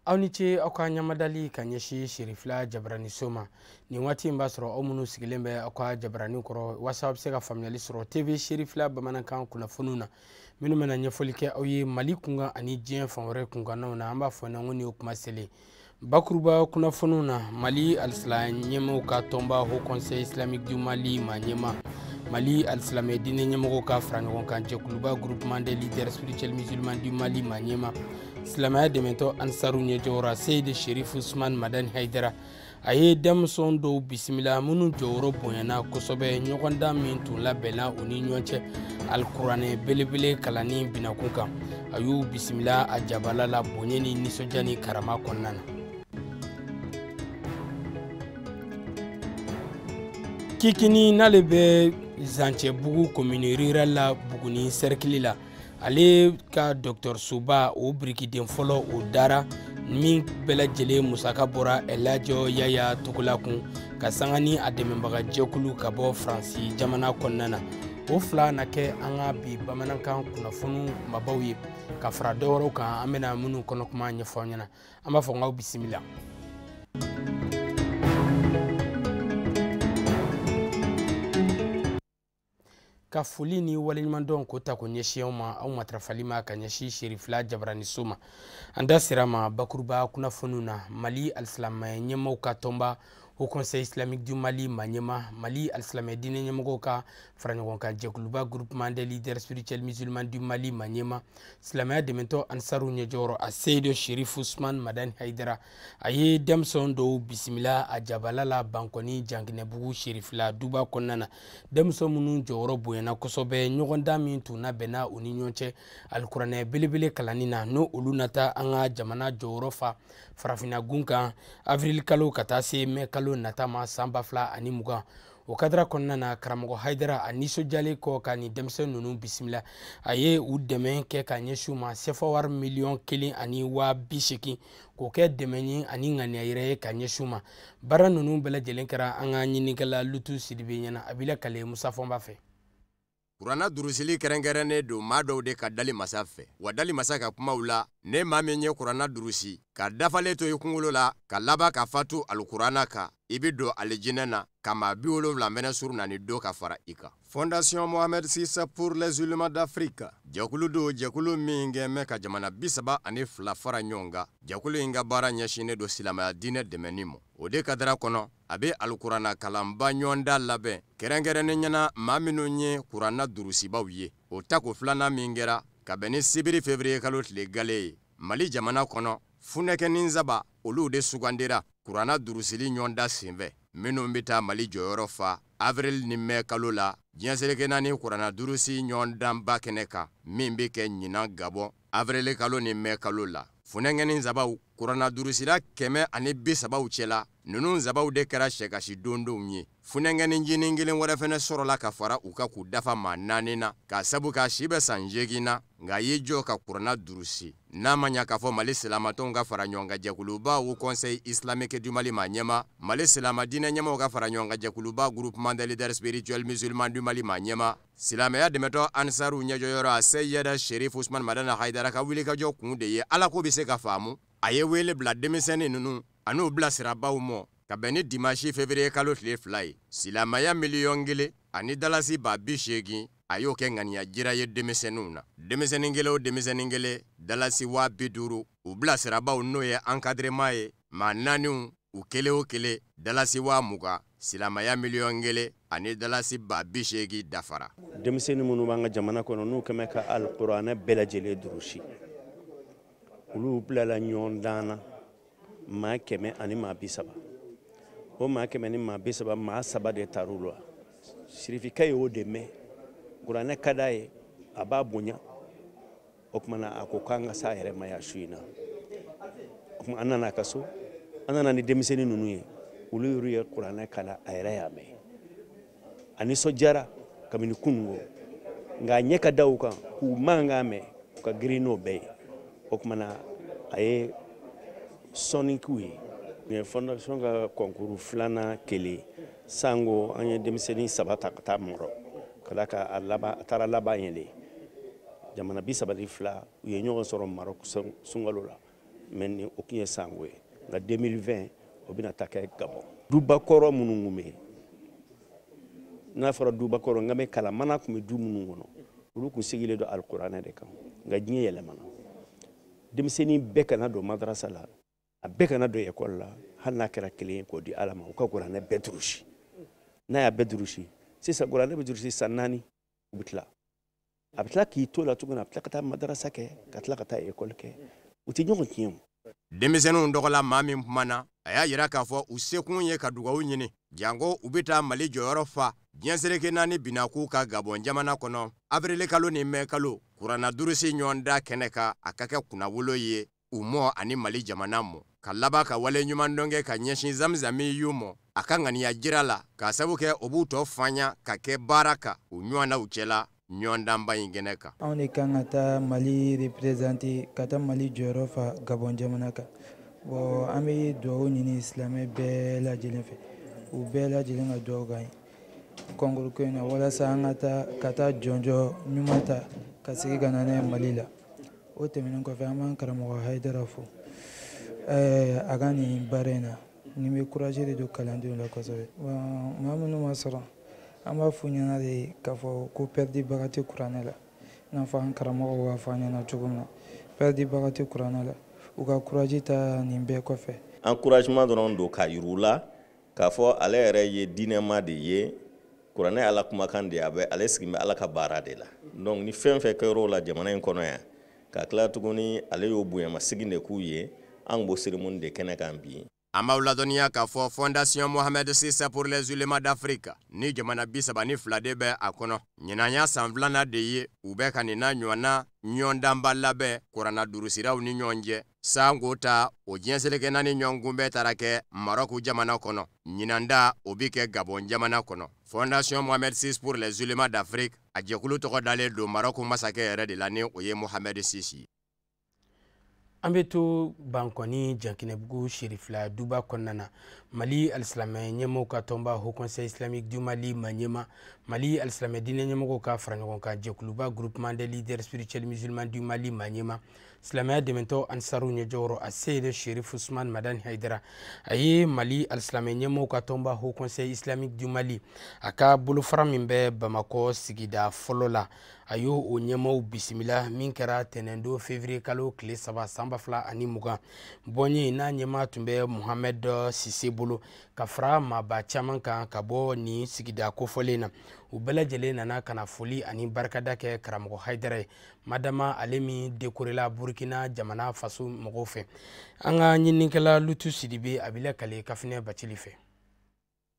Aw ni ce aw ka ɲamadali ka ɲɛsin Cherifla jabaraniso ma. Nin waati in b'a sɔrɔ aw minnu sigilen bɛ aw ka jabarani kɔrɔ walasa aw bɛ se ka faamuyali sɔrɔ TV Cherifla bamanankan kunnafoniw na minnu bɛna ɲɛfɔli kɛ aw ye Mali kunkan ani diɲɛ fan wɛrɛ kunkannaw na. An b'a fɔ ɲɛna ko nin ye kuma selen. Bakuruba kunnafoniw na, Mali alisilamɛ ɲɛmaaw ka tɔnba Haut Conseil Islamique du Mali maa ɲɛmaa, Mali alisilamɛ diinɛ ɲɛmɔgɔw ka fara ɲɔgɔn kan jɛkuluba Groupement des leaders spirituels musulmans du Mali maa ɲɛmaa, silamɛya dɛmɛtɔ Ansaru ɲɛjɔyɔrɔ Seyidi Sherif Usman Madani Hayidara, a ye denmisɛn dɔw bisimila minnu jɔyɔrɔ bonyana kosɛbɛ ɲɔgɔndan min tun labɛnna u ni ɲɔgɔn cɛ alikuranɛ belebele kalanni binakun kan. A y'u bisimila a jabala la bonya ni nisɔndiya ni karama kɔnɔna na. Kikini n'ale bɛ Zancɛbugu commune rurale la Buguni cercle la, ale ka dɔgɔtɔrɔsoba o birikiden fɔlɔ o dara min bɛɛ lajɛlen musaka bɔra Elhadj Yaya Togola kun ka sanga ni a dɛmɛbaga jɛkulu ka bɔ Faransi jamana kɔnɔna na. O fila na kɛ an ka bi bamanankan kunnafoniw kunbabaw ye ka fara dɔ wɛrɛw kan an bɛna minnu kɔnɔ kuma ɲɛfɔ aw ɲɛna. An b'a fɔ k'aw bisimila. Ka foli ni waleɲumandɔn k'o ta k'o ɲɛsin aw ma, aw matarafali ma ka ɲɛsin Cherifla jabaraniso ma. An da sera ma bakuruba kunnafoniw na. Mali alisilamɛ ɲɛmaaw ka tɔnba Haut Conseil Islamique du Mali maa ɲɛmaa, Mali alisilamɛ diinɛ ɲɛmɔgɔw ka fara ɲɔgɔn kan jɛkuluba Groupement des leaders spirituels musulmans du Mali maa ɲɛmaa, silamɛya dɛmɛtɔ Ansaru ɲɛjɔyɔrɔ a Seyidi Sherif Usman Madani Hayidara, a ye denmisɛn dɔw bisimila a jabala la Bankɔni Janginɛbugu Cherifla duba kɔnɔna na. Denmisɛn minnu jɔyɔrɔ bonyana kosɛbɛ ɲɔgɔndan min tun labɛnna u ni ɲɔgɔn cɛ alikuranɛ belebele kalanni na, n'o olu nata an ka jamana jɔyɔrɔ fa farafinna gun kan avril kalo ka taa se mɛ kalo nata ma san 2020. O kadara kɔnɔna na, karamɔgɔ Hayidara a nisɔndiyalen kɔ ka nin denmisɛn ninnu bisimila, a ye u dɛmɛ kɛ ka ɲɛsin u ma sefa wari 1,080,000 k'o kɛ dɛmɛ ye ani ŋaniya yɛrɛ ye ka ɲɛsin u ma. Baara ninnu bɛɛ lajɛlen kɛra an ka ɲininikɛla Lutu Sidibe ɲɛna, a b'i lakale Musa Fɔnba fɛ. Kuranna durusili kɛrɛnkɛrɛnnen don maa dɔw de ka dali masa fɛ. Wa dali masa ka kumaw la, ne maa min ye kuranna durusi ka dafalen to i kunkolo la ka laban ka fatu alikuranna kan, i bɛ don alijinɛ na ka maa 70 mɛnɛ suru na ni do ka fara i kan. Fondation Mohamed VI pour les ulémas d'Afrique, jɛkulu don, jɛkulu min kɛ mɛ ka jamana 32 fara ɲɔgɔn kan. Jɛkulu in ka baara ɲɛsinnen don silamɛya diinɛ dɛmɛni ma. O de kadara kɔnɔ, a bɛ alikuranna kalanba ɲɔgɔnda labɛn kɛrɛnkɛrɛnnen ɲɛna maa minnu ye kuranna durusibaw ye. O tako filanan min kɛra ka bɛn ni sibiri février kalo tile gale ye Mali jamana kɔnɔ, funɛkɛnin saba olu de sugandira kuranna durusili ɲɔgɔnda senfɛ, minnu bɛ taa Mali jɔyɔrɔ fa avril ni mai kalo la diɲɛ seleke naani kuranna durusi ɲɔgɔndanba kɛnɛ kan min bɛ kɛ ɲinan Gabon avril kalo ni mai kalo la. Funɛkɛnin sabaw kuranna durusila 130 cɛla, ninnu sabaw de kɛra sɛkasi dondenw ye. Funɛkɛnin jinin kelen wɛrɛ fɛnɛ sɔrɔla ka fara u kan k'u dafa maa 4 na, k'a sabu k'a si bɛ san 8 na, nka a y'i jɔ ka kuranna durusi. N'a ma ɲa k'a fɔ Mali silamatɔnw ka fara ɲɔgɔn kan jɛkuluba Haut Conseil Islamique du Mali maa ɲɛmaa, Mali silama diinɛ ɲɛmaaw ka fara ɲɔgɔn kan jɛkuluba Groupement des leaders spirituels musulmans du Mali maa ɲɛmaa, silamɛya dɛmɛtɔ Ansaru ɲɛjɔyɔrɔ a Seyida Sherif Usman Madani Hayidara ka wulikajɔ kun de ye Ala ko bɛ se ka faamu. A ye wele bila denmisɛnnin ninnu an'u bilasirabaw mɔ ka bɛn ni dimanche février kalo tile 2 ye. Silamɛya 1,000,000 ani dalasi 80,000, a y'o kɛ ŋaniya jira ye denmisɛnninw na. Denmisɛnnin kelen o denmisɛnnin kelen dalasi 50,000, u bilasirabaw n'o ye encadrement ye, maa naaniw u kelen o kelen dalasi 20,000, silamɛya 1,000,000 ani dalasi 80,000 dafara. Denmisɛnnin minnu b'an ka jamana kɔnɔ n'u kɛmɛ ka alikuranɛ bɛɛ lajɛlen durusi, olu bilala ɲɔgɔn dan na maa 100 ani maa 30. O maa 100 ni maa 30, maa 3 de tar'u la. Sirifikɛ y'o de mɛn, kuranɛ ka d'a ye, a b'a bonya. O tuma na a ko k'an ka s'a yɛrɛ ma yan su in na. O tuma an nana a ka so, an nana ni denmisɛnnin ninnu ye, olu yɛrɛ ye kuranɛ kalan, a yɛrɛ y'a mɛn. A nisɔndiyara kabini kununko, nka a ɲɛ ka da u kan k'u mankan mɛn, u ka girin n'o bɛɛ ye. O tuma na a ye sɔnni k'u ye, Nin ye fondation ka concours filanan kelen sango an ye denmisɛnnin 3 ta ka taa Maroc ka d'a kan a laban a taara laban yen de jamana 32 u ye ɲɔgɔn sɔrɔ Maroc sunkalo la mais ni o tun ye sango ye nka 2020 o bɛna taa kɛ Gabon. Dubakɔrɔ minnu tun bɛ yen n'a fɔra dubakɔrɔ n ka mɛ kalamana tun bɛ du minnu kɔnɔ olu tun sigilen don alikuranɛ de kan nka diɲɛ yɛlɛmana denmisɛnnin bɛɛ kana don madarasa la a bɛɛ kana don ekɔli la hali n'a kɛra kelen ye k'o di ala ma u ka kuranɛ bɛɛ durusi n'a y'a bɛɛ durusi sisan kuranɛ bɛ durusi san 4 u bɛ tila a bɛ tila k'i to la tuguni a bɛ tila ka taa madarasa kɛ ka tila ka taa ekɔli kɛ u tɛ ɲɔgɔn tiɲɛ o. Denmisɛnninw dɔgɔla maa min kumana a y'a yira k'a fɔ u sekun ye ka dugawu ɲini janko u bɛ taa Mali jɔyɔrɔ fa diɲɛ seleke 4 binakun ka Gabɔn jamana kɔnɔ avril kalo ni mɛ kalo kuranna durusi ɲɔgɔndan kɛnɛ kan a ka kɛ kunnawolo ye u mɔ ani Mali jamana mɔ ka laban ka wale ɲuman dɔn kɛ ka ɲɛsin Zamzami yu mɔ a ka ŋaniya jira la k'a sabu kɛ o b'u tɔ faɲa ka kɛ baara kan u ɲɔgɔnnaw cɛla ɲɔgɔndanba in kɛnɛ kan. Anw de kan ka taa Mali représenter ka taa Mali jɔyɔrɔ fa Gabɔn jamana kan. Bon an bɛ dugawu ɲini silamɛ bɛɛ lajɛlen fɛ u bɛɛ lajɛlen ka dugawu k'an ye concours ko in na walasa an ka taa jɔnjɔn ɲuman ta ka segin ka na n'a ye Mali la. O tɛmɛnen kɔfɛ an b'an karamɔgɔ Hayidara fo a ka nin baara in na nin bɛ courage de don kalandenw la kosɛbɛ. Maa minnu ma sɔrɔ an b'a f'u ɲɛna de k'a fɔ ko pɛrɛdibaga tɛ kuranɛ la i n'a fɔ an karamɔgɔw b'a fɔ an ɲɛna cogo min na pɛrɛdibaga tɛ kuranɛ la u ka courage ta nin bɛɛ kɔfɛ. Encouragement dɔrɔn don k'a yir'u la k'a fɔ ale yɛrɛ ye diinɛma de ye kuranɛ ala kumakan de ye a bɛ ale sigi bɛ ala ka baara de la donc ni fɛn fɛn kɛr'o la jamana in kɔnɔ yan ka tila tuguni ale y'o bonyamasegin de k'u ye an b'o cérémonie de kɛnɛ kan bi. An b'aw ladɔnniya k'a fɔ Fondation Mohamed VI pour les ulémas d'Afrique ni jamana 32 de bɛ a kɔnɔ ɲinan y'a san 2nan de ye u bɛ ka nin n'a ɲɔgɔnna ɲɔgɔndanba labɛn kuranna durusiraw ni ɲɔgɔn cɛ sanko ta o diɲɛ seleke 4 ɲɔgɔn kunbɛn taara kɛ Maroc jamana kɔnɔ ɲinan da o bɛ kɛ Gabon jamana kɔnɔ. Fondation Mohamed VI pour les ulémas d'Afrique a jɛkulu tɔgɔ dalen don Maroc masakɛ yɛrɛ de la ni o ye Mohamed VI ye. An bɛ to Bankɔni Jankinɛbugu Serifila duba kɔnɔna na Mali alisilamɛ ɲɛmɔgɔw ka tɔnba Haut Conseil islamique du Mali ma ɲɛma Mali alisilamɛ diinɛ ɲɛmɔgɔw ka fara ɲɔgɔn kan jɛkuluba groupement des leaders spirituels musulmans du Mali ma ɲɛma silamɛya dɛmɛtɔ ansaru ɲɛjɔyɔrɔ a Seyid Sherif Usman Madani Hayidara a ye Mali alisilamɛ ɲɛmɔgɔw ka tɔnba Haut Conseil islamique du Mali a ka bolofara min bɛ Bamakɔ sigida fɔlɔ la a y'o o ɲɛmɔgɔw bisimila min kɛra tɛnɛndon février kalo tile 3 san 2020 bɔnye n'a ɲɛmaa tun bɛ Mohamed Sise bolo ka fara maaba caman kan ka bɔ nin sigida kofɔlen na u bɛɛ lajɛlen nana ka na foli ani barikada kɛ karamɔgɔ Hayidara ye madama ale min dekorela Burkina jamana faso mɔgɔw fɛ. An ka ɲininikɛla Lutu Sidibe a bɛ lakale Kafinɛ Bacili fɛ.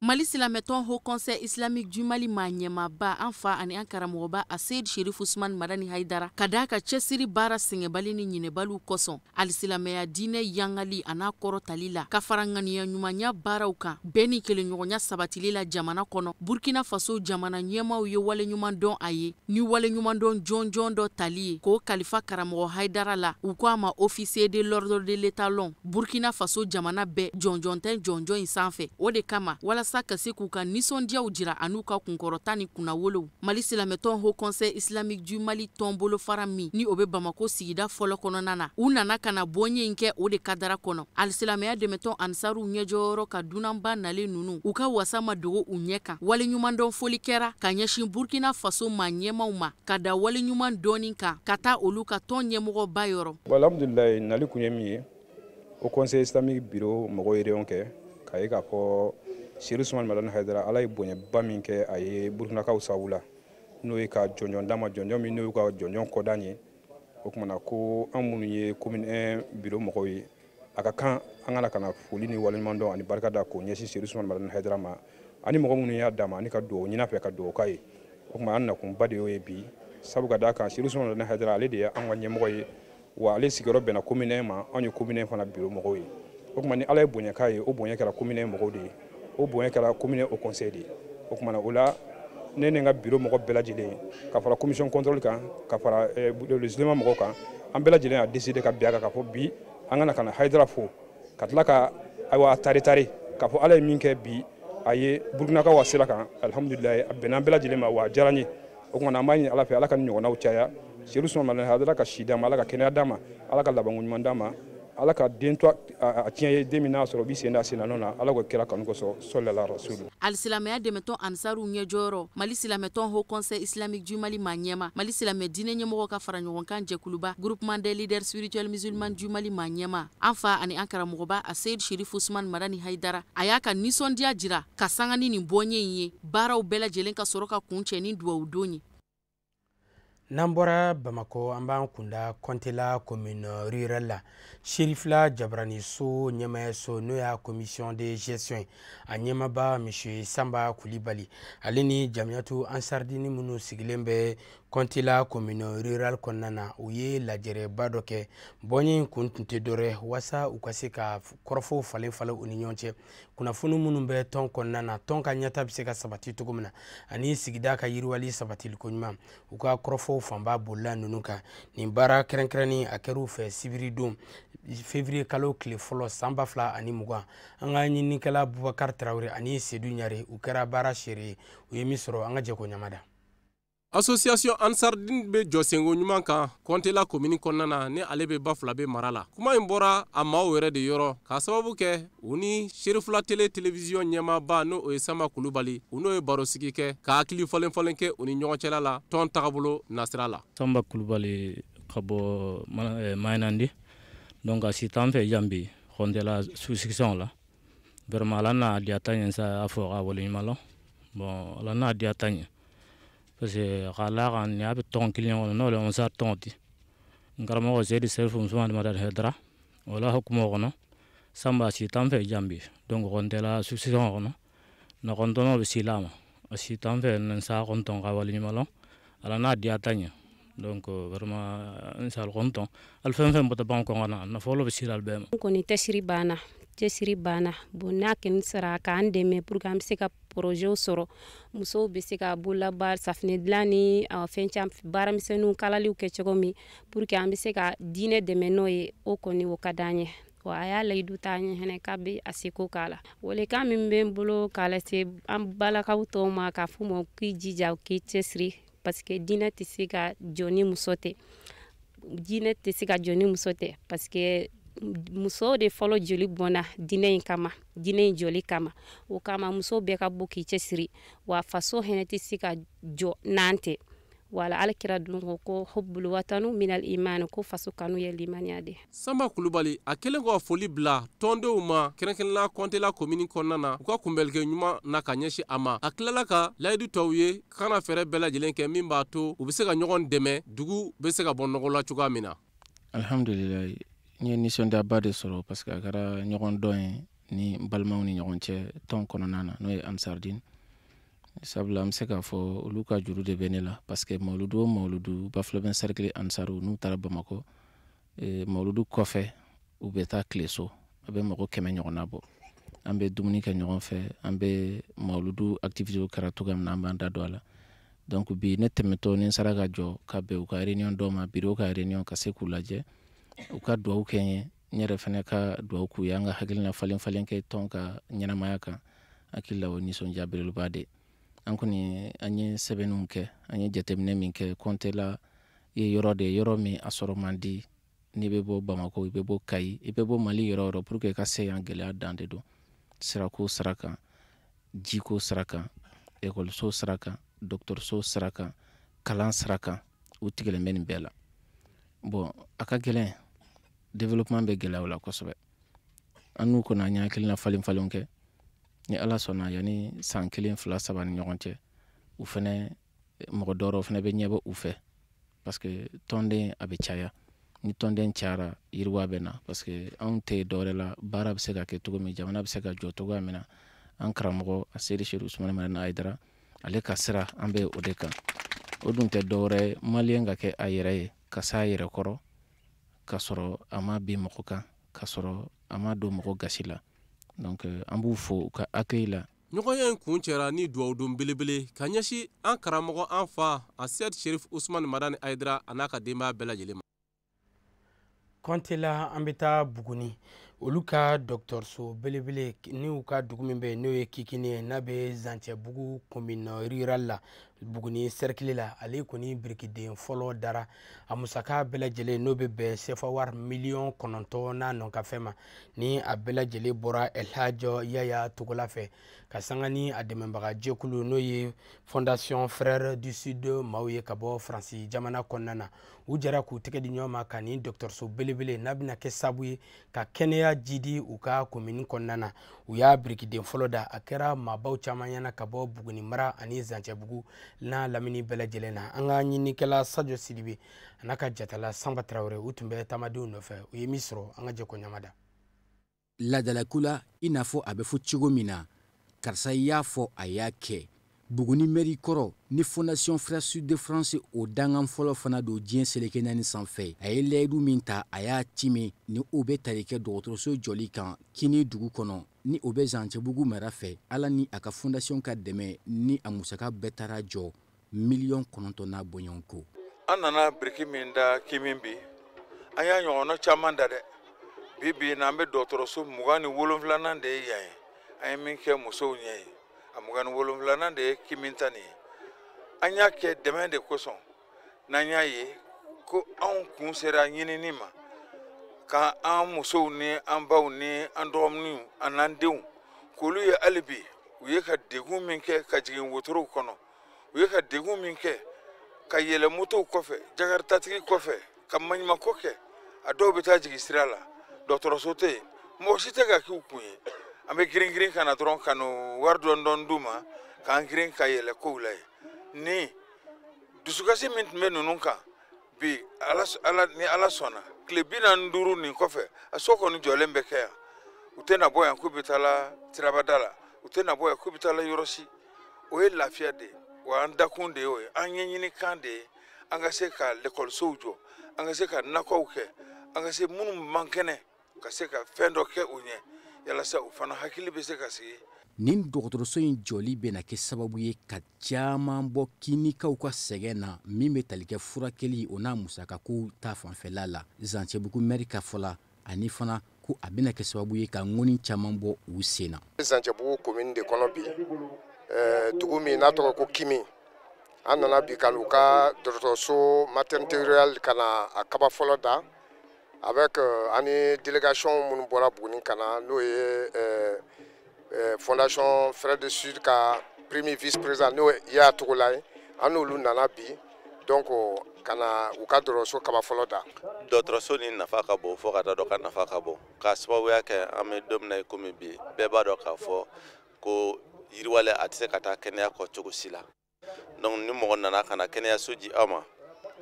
Mali silamɛtɔn Haut Conseil islamique du Mali maa ɲɛmaaba an fa ani an karamɔgɔba a Seyid Sherif Usman Madani Hayidara ka d'a ka cɛsiri baara sɛgɛnbali ni ɲinɛbaliw kosɔn alisilamɛya diinɛ yangali a n'a kɔrɔtali la ka fara ŋaniya ɲumanya baaraw kan bɛn ni kelenɲɔgɔnya sabatili la jamana kɔnɔ. Burkina Faso jamana ɲɛmaaw ye waleɲuman dɔn a ye ni waleɲuman dɔn jɔnjɔn dɔ tali ye k'o kalifa karamɔgɔ Hayidara la u ko a ma officier de l'ordre de l'étalon. Burkina Faso jamana bɛɛ jɔnjɔn tɛ jɔnjɔn in sanfɛ o de kama walasa ka se k'u ka nisɔndiyaw jira an'u ka kunkɔrɔta ni kunnawolow. Mali silamɛtɔn Haut Conseil islamique du Mali tɔn bolofara min ni o bɛ Bamakɔ sigida fɔlɔ kɔnɔna na u nana ka na bɔnye in kɛ o de kadara kɔnɔ. Alisilamɛya dɛmɛtɔn ansaruw ɲɛjɔyɔrɔ ka dunanba nalen ninnu u ka wasa ma dogo u ɲɛ kan. Waleɲumandɔn foli kɛra ka ɲɛsin Burkina Faso maa ɲɛmaw ma ka da waleɲuman dɔɔni kan ka taa olu ka tɔn ɲɛmɔgɔba yɔrɔ. Alhamdulilayi nali kun ye min ye Haut Conseil islamique bureau mɔgɔw ye réunion kɛ k'a ye k'a fɔ Sherif Usman Madani Hayidara ala ye bonyaba min kɛ a ye Burkinakaw sababu la n'o ye ka jɔnjɔn d'a ma jɔnjɔn min n'o y'u ka jɔnjɔn kɔdan ye o kumana ko an minnu ye commune 1 bureau mɔgɔw ye a ka kan an ka na foli ni waleɲuman dɔn ani barika da k'o ɲɛsin Sherif Usman Madani Hayidara ma ani mɔgɔ minnu y'a d'a ma ani ka dugawu ɲini a fɛ ka dugawu k'a ye o tuma an nakunba de y'o ye bi sabu ka d'a kan Sherif Usman Madani Hayidara ale de ye an ka ɲɛmɔgɔ ye wa ale sigiyɔrɔ bɛnna commune 1 ma anw ye commune 1 fana bureau mɔgɔw ye o tuma ni ala ye bonya k'a ye o bonya kɛra commune 1 mɔgɔw de ye o bonya kɛra commune 1 Haut Conseil de ye o tuma na o la ne ni n ka bureau mɔgɔ bɛɛ lajɛlen ka fara commission contrôle kan ka fara les ulémas mɔgɔw kan an bɛɛ lajɛlen y'a décider ka bɛn a kan k'a fɔ bi an ka na ka na Hayidara fo ka tila ka Ayiwa, a tare tare k'a fɔ Ala ye min kɛ bi a ye Burukinakaw ka sira kan, alihamudulilayi, a bɛnna an bɛɛ lajɛlen ma, wa a diyara n ye. O kumana an b'a ɲini Ala fɛ, Ala ka nin ɲɔgɔnnaw caya. Seyidu Usumani Madani Hayidara ka si d'a ma, Ala ka kɛnɛya d'a ma, Ala ka labanko ɲuman d'a ma, Ala ka den to a tiɲɛ ye, den min n'a sɔrɔ o b'i sen da sen na nɔ na, Ala k'o kira kanu kosɔn, sɔlila rasulu. Alisilamɛya dɛmɛtɔn Ansaruw ɲɛjɔyɔrɔ, Mali silamɛtɔn Haut Conseil islamique du Mali maa ɲɛma, Mali silamɛ diinɛ ɲɛmɔgɔ ka fara ɲɔgɔn kan jɛkuluba, Groupement des leaders spirituels musulmans du Mali maa ɲɛma, an fa ani an karamɔgɔba Aseyid Sherif Usman Madani Hayidara, a y'a ka nisɔndiya jira ka sanga ni nin bɔnye in ye, baaraw bɛɛ lajɛlen ka sɔrɔ ka kuncɛ ni duwawu don ye. N'an bɔra Bamakɔ, an b'an kunda Kɔntela commune rurale la, Serifila Jabaraniso ɲɛmayaso, n'o y'a commission de gestion ye, a ɲɛmaba Monsieur Sanba Kulibali, ale ni Jamiyatu Ansardini minnu sigilen bɛ Kɔntela commune rurale kɔnɔna na, u ye lajɛrɛba dɔ kɛ. Bɔnye in kun tun tɛ dɔwɛrɛ waasa u ka se ka kɔrɔfɔw falen falen u ni ɲɔgɔn cɛ, kunnafoni minnu bɛ tɔn kɔnɔna na, tɔn ka ɲɛta bɛ se ka sabati cogo min na, ani sigida ka yiriwali sabatiliko ɲuman. U ka kɔrɔfɔw fanba bolila ninnu kan. Nin baara kɛrɛnkɛrɛnnen a kɛra u fɛ sibiridon février kalo tile fɔlɔ san 2020. An ka ɲininikɛla Bubakari Tarawele ani Sedu Ɲare, u kɛra baara seere ye. U ye min sɔrɔ, an ka jɛ k'o ɲamada. Association Ansardine bɛ jɔ senko ɲuman kan Kɔntela komini kɔnɔna na, ni ale bɛ Bafulabe mara la. Kuma in bɔra a maaw yɛrɛ de yɔrɔ k'a sababu kɛ u ni Serifula tele télévision ɲɛmaaba, n'o ye Sanba Kulubali, u n'o ye barosigi kɛ ka hakili falen falen kɛ u ni ɲɔgɔn cɛla la tɔn tagabolo nasira la. Sanba Kulubali ka bɔ Mayinandi, donc a si t'an fɛ yan bi Kɔntela sous-section la. Vraiment, ala n'a diya ta ɲɛ sa, a fɔ ka waleɲuman lɔn. Bon, ala n'a diya ta ɲɛ, parce que k'a la kan ni a bɛ tɔn kelen kɔnɔ, n'o le Ansar tɔn ti n karamɔgɔ Seyidi Serifu Usumani Madani Hayidara, o la hukumu kɔnɔ, Sanba si t'an fɛ yan bi. Donc Kɔntela sous-section kɔnɔ na, kɔntɔnɔ bɛ si la ma, a si t'an fɛ n sa kɔntɔn ka waleɲuman lɔn, ala n'a diya ta ɲɛ. Donc vraiment, n sal kɔntɔn ali fɛn fɛn bɔtɔ ban kɔn na, nafolo bɛ sira bɛɛ ma. N kɔni cɛsiri banna, cɛsiri banna. Bon, n'a kɛni sara k'an dɛmɛ pour que an bɛ se ka projet sɔrɔ, musow bɛ se ka bololabaara, safinɛ dilan ni fɛn caman, baaramisɛnninw, kalaliw kɛ cogo min pour que an bɛ se ka diinɛ dɛmɛ n'o ye, o kɔni o ka d'an ye. Wa a y'a layidu t'an ye hɛnɛ k'a bɛ a seko k'a la. Welekan min bɛ n bolo k'a lase an balakaw tɔw ma, k'a f'u ma k'i jija, k'i cɛsiri, parce que diinɛ tɛ se ka jɔ ni muso tɛ, diinɛ tɛ se ka jɔ ni muso tɛ, parce que musow de fɔlɔ joli bɔnna diinɛ in kama, diinɛ in jɔli kama. O kama muso bɛɛ ka bɔ k'i cɛsiri, wa faso hɛnɛ tɛ se ka jɔ n'an tɛ. Wala Ala kira dun ko ko hubbul watanu minal iman, ko faso kanu ye limaniya de. Sanba Kulubali a kɛlen kɔ foli bila tɔndenw ma, kɛrɛnkɛrɛnnenya Kɔntela komini kɔnɔna na, u ka kunbɛlikɛ ɲuman na ka ɲɛsin a ma, a tilala ka layidu tɔw ye kana fɛɛrɛ bɛɛ lajɛlen kɛ min b'a to u bɛ se ka ɲɔgɔn dɛmɛ, dugu bɛ se ka bɔ nɔgɔ la cogoya min na. Alhamdulilayi, n ye nisɔndiyaba de sɔrɔ, parce que a kɛra ɲɔgɔn dɔn ye ni n balimaw ni ɲɔgɔn cɛ tɔn kɔnɔna na, n'o ye Ansardine. Sabula an bɛ se k'a fɔ olu ka juru de bɛ ne la, parce que mawuludu o mawuludu, Bafulabɛn cercle Ansaru n'u taara Bamakɔ, mawuludu kɔfɛ u bɛ taa Kileso, a bɛ mɔgɔ 100 ɲɔgɔnna bɔ. An bɛ dumuni kɛ ɲɔgɔn fɛ, an bɛ mawuludu activité kɛra cogoya min na, an b'an da don a la. Donc bi ne tɛmɛtɔ ni n sera ka jɔ ka bɛn u ka réunion dɔ ma, bureau ka réunion, ka se k'u lajɛ, u ka duwawu kɛ n ye, n yɛrɛ fɛnɛ ka duwawu k'u ye, an ka hakilina falen falen kɛ tɔn ka ɲɛnamaya kan. Hakili la o nisɔndiya belebeleba de. An kɔni an ye sɛbɛnniw kɛ, an ye jateminɛ min kɛ, Kɔntela ye yɔrɔ de ye, yɔrɔ min a sɔrɔ man di. N'i bɛ bɔ Bamakɔ, i bɛ bɔ Kayi, i bɛ bɔ Mali yɔrɔ o yɔrɔ, pour que i ka se yan, gɛlɛya dan de don. Sirako sira kan, jiko sira kan, ekɔliso sira kan, dɔgɔtɔrɔso sira kan, kalan sira kan, u tigɛlen bɛ nin bɛɛ la. Bon, a ka gɛlɛn, développement bɛ gɛlɛya o la kosɛbɛ. An n'u kɔni an ye hakilina falen falenw kɛ. Ni Ala sɔnna, yanni san 1 2 3 ni ɲɔgɔn cɛ, u fɛnɛ mɔgɔ dɔwɛrɛw fɛnɛ bɛ ɲɛbɔ u fɛ, parce que tɔnden a bɛ caya. Ni tɔnden cayara, yiriwa bɛ na, parce que anw tɛ dɔwɛrɛ la, baara bɛ se ka kɛ cogo min, jamana bɛ se ka jɔ cogoya min na. An karamɔgɔ Seyidi Seyidu Usumani Madani Hayidara, ale ka sira an bɛ o de kan. O dun tɛ dɔwɛrɛ ye, maliyɛn ka kɛ a yɛrɛ ye, ka s'a yɛrɛ kɔrɔ, ka sɔrɔ a ma bin mɔgɔ kan, ka sɔrɔ a ma don mɔgɔ gasi la. Donc an b'u fo u ka accueil la. Ɲɔgɔnya in kun cɛra ni duwawudon belebele ka ɲɛsin an karamɔgɔ, an fa Asɛd Sherif Usumani Madani Hayidara, a n'a ka denbaya bɛɛ lajɛlen ma. Kɔntela, an bɛ taa Buguni. Olu ka dɔgɔtɔrɔso belebele ni u ka dugu min bɛ yen, n'o ye Kikini ye, n'a bɛ Zancɛbugu commune rurale la, Buguni cercle la, ale kɔni birikiden fɔlɔ dara. A musaka bɛɛ lajɛlen, n'o bɛ bɛn sefa wari 9 miliyɔn n'a nɔkafɛn ma, ni a bɛɛ lajɛlen bɔra Elhadj Yaya Togola fɛ, ka sanga ni a dɛmɛbaga jɛkulu, n'o ye Fondation Frères du Sud maaw ye ka bɔ Faransi jamana kɔnɔna na. U jɛra k'u tɛgɛ di ɲɔgɔn ma ka nin dɔgɔtɔrɔso belebele n'a bɛna kɛ sababu ye ka kɛnɛya jidi u ka komini kɔnɔna na, u y'a birikiden fɔlɔ da. A kɛra maabaw caman ɲɛna ka bɔ Buguni mara ani Zancɛbugu n'a lamini bɛɛ lajɛlen na. An ka ɲininikɛla Sajo Sidibe a n'a ka jatala Sanba Tarawele, u tun bɛ taamadenw nɔfɛ. U ye min sɔrɔ, an ka jɛ ko ɲamada. Ladalako la, i n'a fɔ a bɛ fɔ cogo min na, karisa y'a fɔ, a y'a kɛ. Buguni mɛri kɔrɔ ni Fondation Frères Sud de France, o dangan fɔlɔ fana don diɲɛ seleke naani sanfɛ, a ye layidu min ta, a y'a timi. Ni o bɛ tali kɛ dɔgɔtɔrɔso jɔli kan Kini dugu kɔnɔ, ni o bɛ Zancɛbugu mara fɛ. Ala ni a ka fondation ka dɛmɛ, ni a musaka bɛɛ taara jɔ 9 miliyɔn n'a bɔɲɔgɔnko. An nana biriki min da Kimin bi, an y'a ɲɔgɔnna caman da dɛ. Bi bi in na, an bɛ dɔgɔtɔrɔso 27nan de ye yan ye. An ye min kɛ musow ɲɛ ye, a 27nan de ye Kimin ta nin ye. An y'a kɛ dɛmɛ de kosɔn, n'an y'a ye ko anw kun sera ɲinini ma ka an musow ni an baw ni an dɔgɔninw an n'an denw k'olu ye. Hali bi, u ye ka degun min kɛ ka jigin wotorow kɔnɔ, u ye ka degun min kɛ ka yɛlɛ motow kɔfɛ, jakaritatigi kɔfɛ, ka maɲumako kɛ, a dɔw bɛ taa jigin sira la, dɔgɔtɔrɔso tɛ yen, mɔgɔ si tɛ ka k'u kun ye. An bɛ girin girin ka na dɔrɔn ka n'o wari dɔɔni dɔɔni d'u ma k'an girin ka yɛlɛ kow la yen. Ni dusukasi min tun bɛ ninnu kan bi, ala ala ni Ala sɔnna, tile 45 nin kɔfɛ, a so kɔni jɔlen bɛ kɛ yan. U tɛna bɔ yan k'u bɛ taa la sirabada la, u tɛna bɔ yan k'u bɛ taa la yɔrɔ si. O ye lafiya de ye wa an dakun de y'o ye. An ɲɛɲini kan de ye an ka se ka lekɔlisow jɔ, an ka se ka nakɔw kɛ, an ka se minnu man kɛnɛ ka se ka fɛn dɔ kɛ u ɲɛ, yalasa u fana hakili bɛ se ka sigi. Nin dɔgɔtɔrɔso in jɔli bɛna kɛ sababu ye ka caman bɔ Kinikaw ka sɛgɛn na, min bɛ tali kɛ furakɛli, o n'a musakako ta fanfɛla la. Zancɛbugu mɛri ka fɔ la, ani fana ko a bɛna kɛ sababu ye ka ŋɔni caman bɔ u sen na. Zancɛbugu commune de kɔnɔ bi, dugu min n'a tɔgɔ ko Kimi, an nana bi ka n'u ka dɔgɔtɔrɔso maternité rurale ka na a kaba fɔlɔ da avec ani délégation minnu bɔra Buguni ka na, n'o ye Fondation Frères du Sud ka premier vice président, n'o Yaya Togola ye. An n'olu nana bi donc ka na u ka dɔgɔtɔrɔso kaba fɔlɔ da. Dɔgɔtɔrɔso ni nafa ka bon fo ka taa dɔn ka nafa ka bon, k'a sababuya kɛ an bɛ don min na i komi bi, bɛɛ b'a dɔn k'a fɔ ko yiriwale a tɛ se ka taa kɛnɛya kɔ cogo si la. Donc ni mɔgɔ nana ka na kɛnɛyaso di aw ma,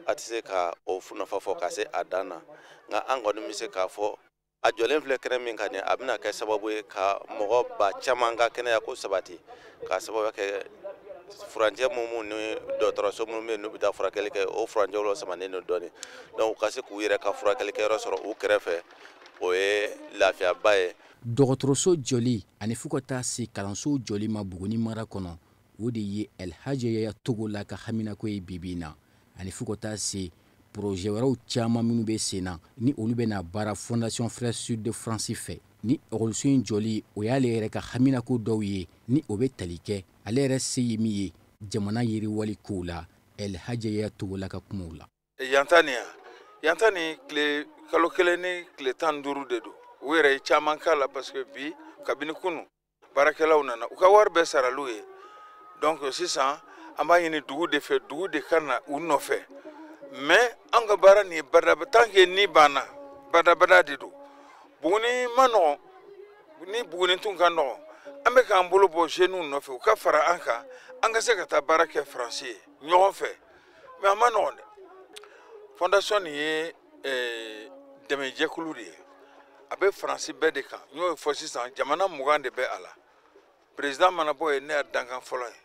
a tɛ se ka o nafa fɔ ka se a dan na. Nka an kɔni bɛ se k'a fɔ a jɔlen filɛ kɛnɛ min kan nin, a bɛna kɛ sababu ye ka mɔgɔ ba caman ka kɛnɛya ko sabati, k'a sababuya kɛ furancɛ minnu ni dɔgɔtɔrɔso minnu bɛ yen n'u bɛ taa furakɛli kɛ, o furancɛw la samanen don dɔɔnin. Donc u ka se k'u yɛrɛ ka furakɛli kɛyɔrɔ sɔrɔ u kɛrɛfɛ, o ye lafiyaba ye. Dɔgɔtɔrɔso jɔli ani fo ka taa se kalansow jɔli ma Buguni mara kɔnɔ, o de ye Elhaji Yaya Togola ka haminako ye bibi in na, ani fo ka taa se projet wɛrɛw caman minnu bɛ sen na, ni olu bɛna baara Fondation Frères Sud de France fɛ. Ni ekɔliso in jɔli, o y'ale yɛrɛ ka haminako dɔw ye, ni o bɛ tali kɛ ale yɛrɛ se ye min ye jamana yiriwali kow la, Elhaji Yaya Togola ka kumaw la. Yan ta nin, yan ta nin, tile kalo 1 ni tile 15 de don. U yɛrɛ ye caman k'a la parce que bi, kabini kunu, baarakɛlaw nana, u ka wari bɛɛ saral'u ye. Donc sisan an b'a ɲini dugu de fɛ, dugu de ka na u nɔfɛ. Mais an ka baara nin ye badaba, tant que ni banna, badabada de don. Buguni ma nɔgɔn, ni Buguni tun ka nɔgɔn, an bɛ k'an bolo bɔ jeunes nɔfɛ, u ka fara an kan, an ka se ka taa baara kɛ Faransi ye ɲɔgɔn fɛ. Mais a ma nɔgɔn dɛ. Fondation nin ye dɛmɛjɛkulu de ye, a bɛ Faransi bɛɛ de kan. N y'o fɔ sisan, jamana 20 de bɛ a la. Président mana bɔ yen, ne y'a dankan fɔlɔ ye,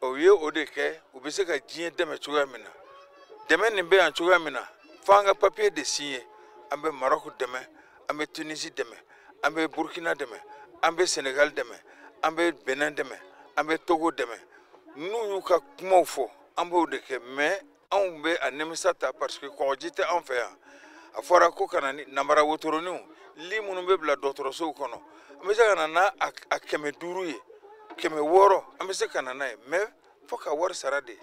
o ye o de kɛ. U bɛ se ka diɲɛ dɛmɛ cogoya min na, dɛmɛ nin bɛ yan cogoya min na, fo an ka papier de signer. An bɛ Maroc dɛmɛ, an bɛ Tunisie dɛmɛ, an bɛ Burkina dɛmɛ, an bɛ Sénégal dɛmɛ, an bɛ Benin dɛmɛ, an bɛ Togo dɛmɛ. N'u y'u ka kumaw fɔ, an b'o de kɛ. Mais anw bɛ a nimisa ta parce que kɔgɔji tɛ anw fɛ yan. A fɔra ko ka na ni namara wotoroninw. Lit minnu bɛ bila dɔgɔtɔrɔsow kɔnɔ, an bɛ se ka na n'a a 500 ye, 600, an bɛ se ka na n'a ye, mais fo ka wari sara de.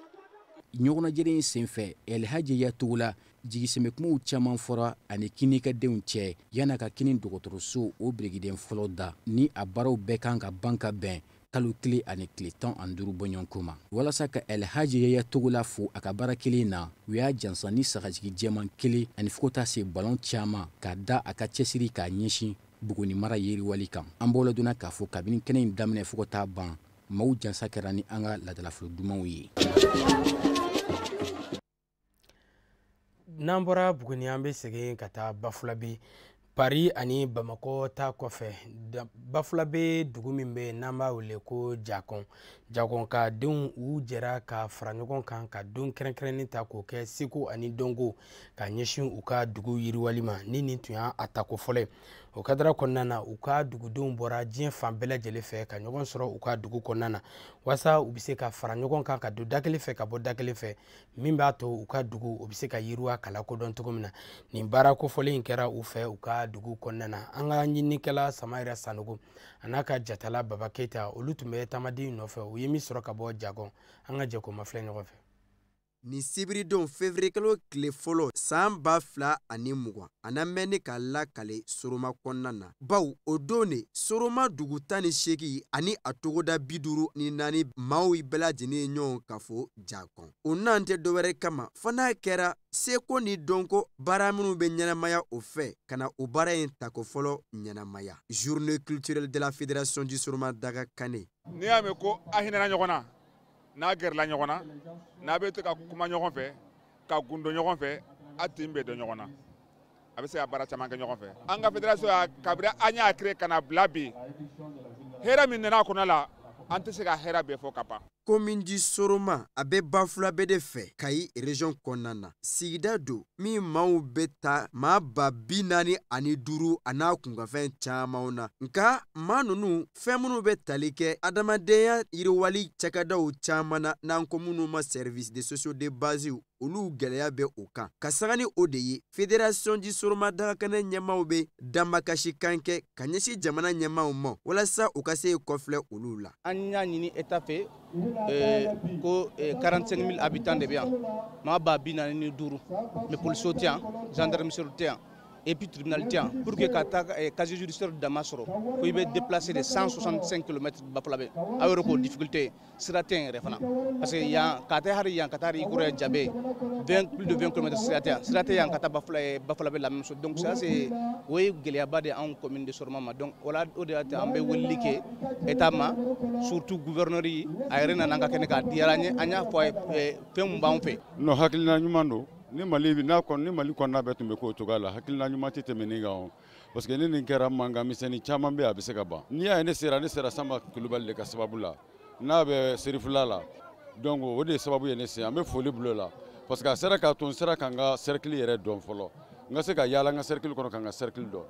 Ɲɔgɔnnajɛrɛ in senfɛ, Elhaji Yaya Togola jigisɛmɛkumaw caman fɔra ani kinikadenw cɛ yan'a ka kini dɔgɔtɔrɔso o birikiden fɔlɔ da ni a baaraw bɛɛ kan ka ban ka bɛn kalo 1 ani tile 15 bɔɲɔgɔnko ma. Walasa ka Elhaji Yaya Togola fo a ka baara kelen na, u y'a jansan ni sagajigi jɛman 1 ani fo ka taa se balon caman ka da a ka cɛsiri k'a ɲɛsin Buguni mara yiriwali kan. An bɔla donna k'a fɔ kabini kɛnɛ in daminɛ fo ka taa ban, maaw jansa kɛra ni an ka laadalafolo dumanw ye. N'an bɔra Buguni, an bɛ segin ka taa Bafulabe. Paris ani Bamakɔ ta kɔfɛ, Bafulabe dugu min bɛ yen n'an b'a wele ko Jakɔn, Jakɔn ka denw u jɛra ka fara ɲɔgɔn kan ka don kɛrɛnkɛrɛnnen ta k'o kɛ seko ani dɔnko ka ɲɛsin u ka dugu yiriwali ma. Ni nin tun y'a tako fɔlɔ ye, o kadara kɔnɔna na, u ka dugudenw bɔra diɲɛ fan bɛɛ lajɛlen fɛ ka ɲɔgɔn sɔrɔ u ka dugu kɔnɔna na walasa u bɛ se ka fara ɲɔgɔn kan ka don da kelen fɛ ka bɔ da kelen fɛ, min b'a to u ka dugu o bɛ se ka yiriwa ka lakodɔn cogo min na. Nin baara kofɔlen in kɛra u fɛ u ka dugu kɔnɔna na. An ka ɲininikɛla Samayira Sanogo a n'a ka jatala Baba Keyita, olu tun bɛ taamaden nɔfɛ, u ye min sɔrɔ ka bɔ Jakɔn. An ka jɛ k'o mafilɛ ɲɔgɔn fɛ. Nin sibiridon février kalo tile fɔlɔ san 2020, a na mɛn ka lakale Soroma kɔnɔna na, baw o don de Soroma dugu 18 ani a togoda 54 maaw bɛɛ lajɛlen ye ɲɔgɔn kafo Jakɔn. O nan tɛ dɔwɛrɛ kama fo n'a kɛra seko ni dɔnko baara minnu bɛ ɲɛnamaya o fɛ ka na o baara in tako fɔlɔ ɲɛnamaya. Journée culturelle de la Fédération du Soroma Daga Kane. N'i y'a mɛn ko a hinɛna ɲɔgɔn na, n'a gɛrɛla ɲɔgɔn na, n'a bɛ to ka kuma ɲɔgɔn fɛ, ka gundo ɲɔgɔn fɛ, a tin bɛ don ɲɔgɔn na, a bɛ se ka baara caman kɛ ɲɔgɔn fɛ. An ka fédération y'a kabini an y'a créé ka na bila bi, hɛrɛ min nana a kɔnɔ la, an tɛ se ka hɛrɛ bɛɛ fɔ ka ban. Commune du Soroma a bɛ Bafulabɛ de fɛ Kayi région kɔnɔna na. Sigida don min maaw bɛ taa maa 45 a n'a kunkanfɛn camanw na. Nka maa ninnu fɛn minnu bɛ tali kɛ adamadenya yiriwali cakɛdaw caman na, n'an ko minnu ma service de sociaux de base, olu gɛlɛya bɛ o kan. Ka sanga ni o de ye, Fédération du Soroma Dagakɛnɛ ɲɛmaaw bɛ damakasikan kɛ ka ɲɛsin jamana ɲɛmaaw ma walasa u ka se kɔfilɛ olu la. An y'a ɲini État fɛ ko 45 000 habitants de bɛ yan, maa 45 000, mais policiers tɛ yan, gendarmerie tɛ yan, et puis tribunal tɛ yan. Pour que ka taa casier judiciaire dama sɔrɔ, ko i bɛ déplacer de 165 km Bafulabɛ. Aw yɛrɛ k'o difficulté sira tɛ yen yɛrɛ fana, parce que yan ka taa hali yan ka taa i kɔrɔ Jabe, 20 plus de 20 km sira tɛ yan, sira tɛ yan ka taa Bafulabɛ la même chose. Donc ça c'est o ye gɛlɛyaba de anw commune de Soroma ma. Donc o la o de y'a to an bɛ weleli kɛ État ma, surtout gouverneur a yɛrɛ nana an ka kɛnɛ k'a diyara an ye, an y'a fɔ a ye fɛn mun b'anw fɛ. Non, hakilina ɲuman don. Ni Mali n'a kɔni ni Mali kɔnɔna bɛɛ tun bɛ k'o cogoya la, hakilina ɲuman tɛ tɛmɛ nin kan o, parce que ni nin kɛra, mankan misɛnnin caman bɛ yen, a bɛ se ka ban. N'i y'a ye ne sera Sanba Kulubali de ka sababu la, n'a bɛ Serifula la, donc o de ye sababu ye ne se. An bɛ foli bila o la, parce que a sera k'a to n sera ka n ka cercle yɛrɛ dɔn fɔlɔ, n ka se ka yaala n ka cercle kɔnɔ ka n ka cercle dɔn.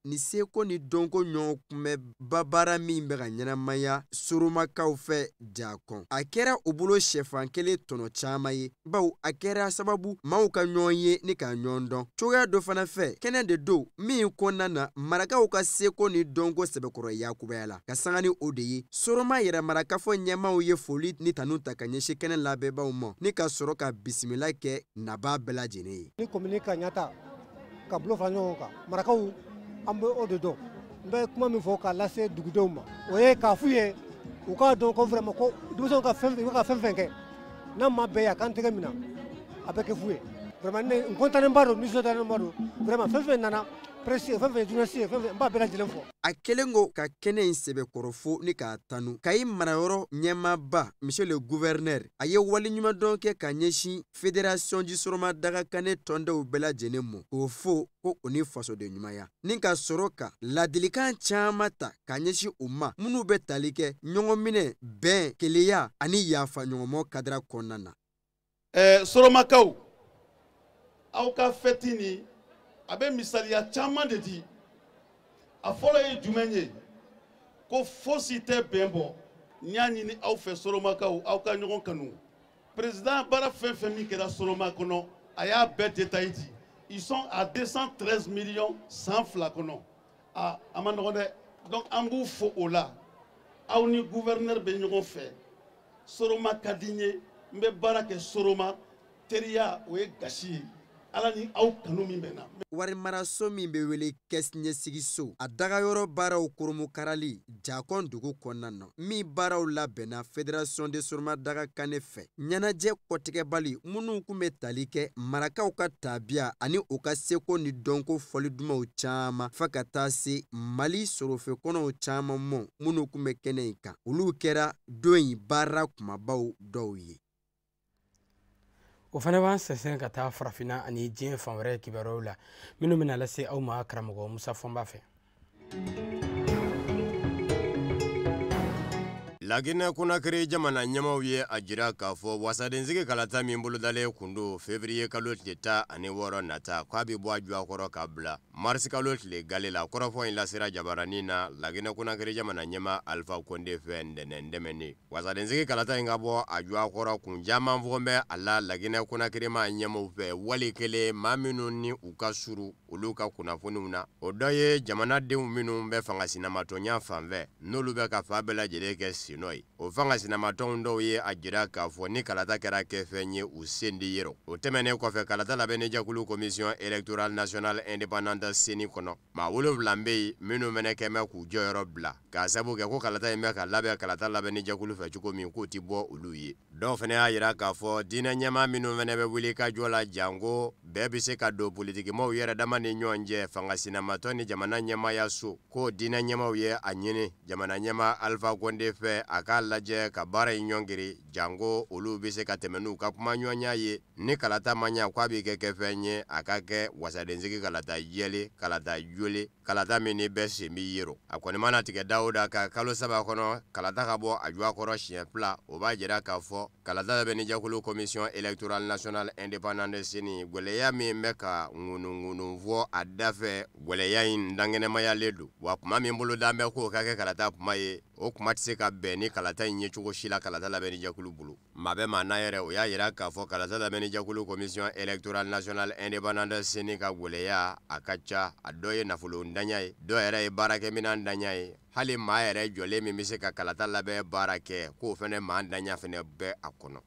Ni seko ni dɔnko ɲɔgɔn kunbɛba baara min bɛ ka ɲɛnamaya Soromakaw fɛ Jakɔn, a kɛra u bolo sɛfan kelen tɔnɔ caman ye, baw a kɛra sababu maaw ka ɲɔgɔn ye ni ka ɲɔgɔn dɔn cogoya dɔ fana fɛ. Kɛnɛ de don min kɔnɔna na marakaw ka seko ni dɔnko sɛbɛkɔrɔ yakubaya la. Ka sanga ni o de ye, Soroma yɛrɛ marakafɔ ɲɛmaaw ye foli ni tanu ta ka ɲɛsin kɛnɛ labɛnbaw ma ni ka sɔrɔ ka bisimila kɛ nabaa bɛɛ lajɛlen ye. Ni commune ka ɲɛ ka bolo fara ɲɔgɔn kan, marakaw an bɛ o de dɔn. N bɛ kuma min fɔ k'a lase dugudenw ma, o ye k'a f'u ye u k'a dɔn ko vraiment ko denmisɛnw ka fɛn u ka fɛn fɛn kɛ n'a ma bɛn a k'an tɛgɛ minɛ, a bɛ kɛ fu ye. Vraiment ne n kɔntanenba don, nisɔndiyalenba don vraiment. Fɛn fɛn nana, presse ye, fɛn fɛn journaliste ye, fɛn fɛn, n b'a bɛɛ lajɛlen fɔ. A kɛlen ko ka kɛnɛ in sɛbɛkɔrɔ fo ni k'a tanu, Kayi marayɔrɔ ɲɛmaaba, monsieur le gouverneur, a ye waleɲumandɔn kɛ ka ɲɛsin Fédération du Soroma Dagakane tɔndenw bɛɛ lajɛlen ma, k'o fo ko o ni fasoden ɲumanya, ni ka sɔrɔ ka ladilikan caman ta ka ɲɛsin u ma minnu bɛ tali kɛ ɲɔgɔn minɛ, bɛn, kelenya ani yafa ɲɔgɔnmɔ kadira kɔnɔna na. Soromakaw, aw ka fɛti nin a bɛ misaliya caman de di. A fɔlɔ ye jumɛn ye? Ko fosi tɛ bɛn bɔ. N y'a ɲini aw fɛ, Soromakaw, aw ka ɲɔgɔn kanu. Président baara fɛn fɛn min kɛra Soroma kɔnɔ, a y'a bɛɛ détail di. Ils sont à 213 millions san 2 kɔnɔ. A man nɔgɔn dɛ. Donc an b'u fo o la. Aw ni gouverneur bɛ ɲɔgɔn fɛ. Soroma ka di n ye, n bɛ baara kɛ Soroma. Teriya o ye gasi ye. Ala ni aw kanu min bɛ na. Warimaraso min bɛ wele kɛsi ɲɛsigiso, a dagayɔrɔ baaraw koromokarali Jakɔn dugu kɔnɔna na, min baaraw labɛnna Fédération de Soroma Daga Kane fɛ. Ɲɛnajɛ kɔtigɛbali minnu tun bɛ tali kɛ marakaw ka tabiya ani u ka seko ni dɔnko fɔli dumanw caman fo ka taa se Mali sorofekɔnɔw caman mɔ minnu tun bɛ kɛnɛ in kan, olu kɛra don in baara kumabaw dɔw ye. O fana b'an sɛnsɛn ka taa farafinna ani diɲɛ fan wɛrɛ kibaruyaw la minnu bɛna lase aw ma karamɔgɔ Musa Fɔnba fɛ. Laginɛ Konakiri jamana ɲɛmaw ye a jira k'a fɔ wasadensigi kalata min bolodalen kun don février kalo tile 16 nata k'a bɛ bɔ a jɔ kɔrɔ ka bila mars kalo tile gale la. Kɔrɔfɔ in lasera jabaranin na Laginɛ Konakiri jamana ɲɛma Alpha Condé fɛ ntɛnɛn tɛmɛnen. Wasadensigi kalata in ka bɔ a jɔ kɔrɔ kun caman fɔ bɛ a la Laginɛ Konakiri ma ɲɛmaw fɛ, wali kelen maa minnu ni u ka suru olu ka kunnafoniw na. O dɔ ye jamanadenw minnu bɛ fanga sinamatɔnya fan fɛ n'olu bɛ ka fa bɛɛ lajɛlen kɛ senɔ ye. O fanga sinamatɔnw dɔw ye a jira k'a fɔ ni kalata kɛra kɛfɛn ye u sen di yɔrɔ. O tɛmɛnen kɔfɛ, kalata labɛnni jɛkulu Commission électorale nationale indépendante CENI kɔnɔ, maa 7 bɛ yen minnu fɛnɛ kɛn bɛ k'u jɔyɔrɔ bila k'a sabu kɛ ko kalata in bɛ ka labɛn kalata labɛnni jɛkulu fɛ cogo min k'o ti bɔ olu ye. Dɔw fɛnɛ y'a jira k'a fɔ diinɛ ɲɛmaa minnu fɛnɛ bɛ wuli ka jɔ la janko bɛɛ bɛ se ka don politikimaaw yɛrɛ dama ni ɲɔgɔn cɛ fanga sinamatɔn ni jamana ɲɛmaaya so, ko diinɛ ɲɛmaaw ye a ɲini jamana ɲɛmaa Alpha Condé fɛ a k'a lajɛ ka baara in ɲɔngiri janko olu bɛ se ka tɛmɛ n'u ka kumaɲɔgɔnya ye. Ni kalata ma ɲa k'a bɛ kɛ kɛfɛn ye a ka kɛ wasadensigi kalata jɛlen, kalata jolen, kalata min ni bɛɛ sen bɛ yero. A kɔni mana tigɛ da o da ka kalo 3 kɔnɔ kalata ka bɔ a jɔ kɔrɔ siɲɛ 2, o b'a jira k'a fɔ kalata labɛnni jɛkulu Commission électorale nationale indépendante CENI gwɛlɛya min bɛ ka ŋunuŋunu fɔ a dafɛ, gwɛlɛya in dankɛnɛmayalen don. Wa kuma min boloda bɛ k'o ka kɛ kalata kuma ye, o kuma tɛ se ka bɛn ni kalata in ye cogo si la kalata labɛnni jɛkulu bolo. Maa bɛ maa n'a yɛrɛ, o y'a jira k'a fɔ kalata labɛnni jɛkulu Commission électorale nationale indépendante CENI ka gwɛlɛya a ka ca. A dɔ ye nafolo ntanya ye, dɔw yɛrɛ ye baarakɛminɛn ntanya ye, hali maa yɛrɛ jɔlen min bɛ se ka kalata labɛn baara kɛ k'o fɛnɛ maa ntanya fɛnɛ bɛ a kɔnɔ.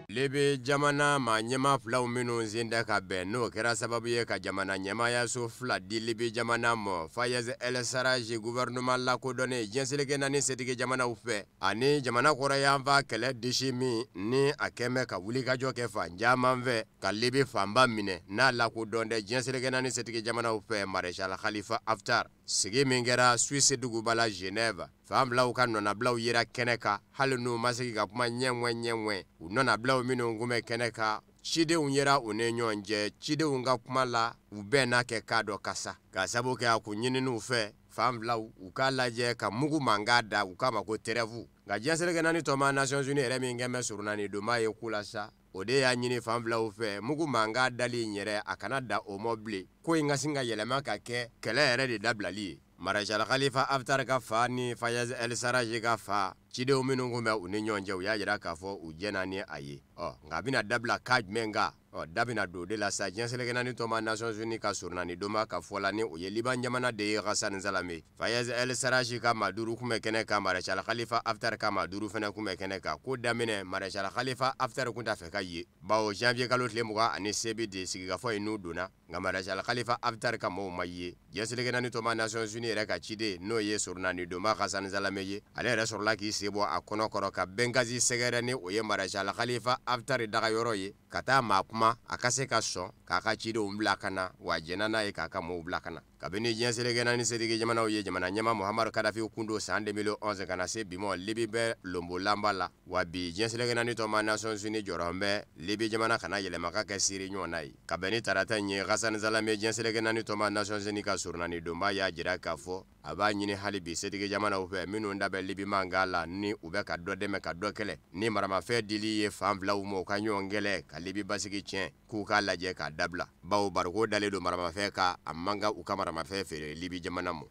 Libi jamana maa ɲɛmaa filaw minnu sen tɛ ka bɛn, n'o kɛra sababu ye ka jamana ɲɛmaayaso fila di Libi jamana ma, Fayez El Sarraj gouvernement lakodɔnnen diɲɛ seleke naani setigi jamanaw fɛ, ani jamana kɔrɔyanfan kɛlɛ disi min ni a kɛn bɛ ka wulikajɔ kɛ fan caman fɛ ka Libi fanba minɛ n'a lakodɔn tɛ diɲɛ seleke naani setigi jamanaw fɛ, Maréchal Khalifa Haftar. Sigi min kɛra Suisse duguba la Genève, fan filaw ka nɔnabilaw yera kɛnɛ kan, hali n'u ma sigi ka kuma ɲɛŋɛ ɲɛŋɛ. U nɔnabilaw minnu kun bɛ kɛnɛ kan, cidenw yera u ni ɲɔgɔn cɛ. Cidenw ka kuma la, u bɛɛ n'a kɛ k'a dɔ kasa k'a sabu kɛ a kun ɲininiw fɛ fan filaw u k'a lajɛ ka mugu mankan da u k'a ma ko trêve. Nka diɲɛ seleke naani tɔnba Nations Unies yɛrɛ min kɛn bɛ surunani donba ye ko la sa, o de y'a ɲini fan filaw fɛ mugu mankan dali in yɛrɛ a kana da o mɔ bilen, ko in ka sin ka yɛlɛma ka kɛ kɛlɛ yɛrɛ de dabilali ye. Maréchal Khalifa Haftar ka fa ni Fayez El Sarraj ka fa, cidenw minnu kun bɛ u ni ɲɔgɔn cɛ, u y'a jira k'a fɔ u jɛnna ni a ye. Nka a bɛna dabila ka jumɛn kan? Da bɛna don o de la sa diɲɛ seleke naani tɔnba Nations Unies ka surunani donba ka fɔ la, ni o ye Liban jamana de ye Ghassan Salame. Fayez El Sarraj ka maa 5 kun bɛ kɛnɛ kan, Maréchal Khalifa Haftar ka maa 5 fana kun bɛ kɛnɛ kan. Ko daminɛ Maréchal Khalifa Haftar kun t'a fɛ ka ye, bawo janvier kalo tile 28 de sigikafɔ in n'u donna, nka Maréchal Khalifa Haftar ka mɔgɔw ma ye. Diɲɛ seleke naani tɔnba Nations Unies yɛrɛ ka ciden n'o ye surunani donba Ghassan Salame ye, ale yɛrɛ sɔrɔla k'i sen bɔ a kɔnɔ kɔrɔ ka Benghazi sɛgɛrɛ ni o ye Maréchal Khalifa Haftar dagayɔrɔ ye, ka taa maa kuma a ka se ka sɔn k'a ka cidenw bila ka na, wa jɛnna n'a ye k'a ka mɔɔw bila ka na. Kabini diɲɛ seleke naani setigi jamanaw ye jamana ɲɛmaa Muhammad Kadhafi kundo san 2011 ka na se bi ma, Libi bɛ lonbolanba la. Wa bi diɲɛ seleke naani tɔnba Nations Unies jɔrɔ bɛ Libi jamana kana yɛlɛma ka kɛ Syrie ɲɔgɔnna ye. Ka bɛn ni tarata in ye, Ghassan Salame diɲɛ seleke naani tɔnba Nations Unies ka surunani donba y'a jira k'a fɔ a b'a ɲini hali bi setigi jamanaw fɛ minnu da bɛ Libi mankan la ni u bɛ ka dɔ dɛmɛ ka dɔ kɛlɛ ni maramafɛn dili ye fan filaw ma u ka ɲɔgɔn kɛlɛ ka Libi basigi tiɲɛ, k'u k'a lajɛ k'a dabila, bawo bariko dalen don maramafɛn kan, a man kan u ka maramafɛn feere Libi jamana ma.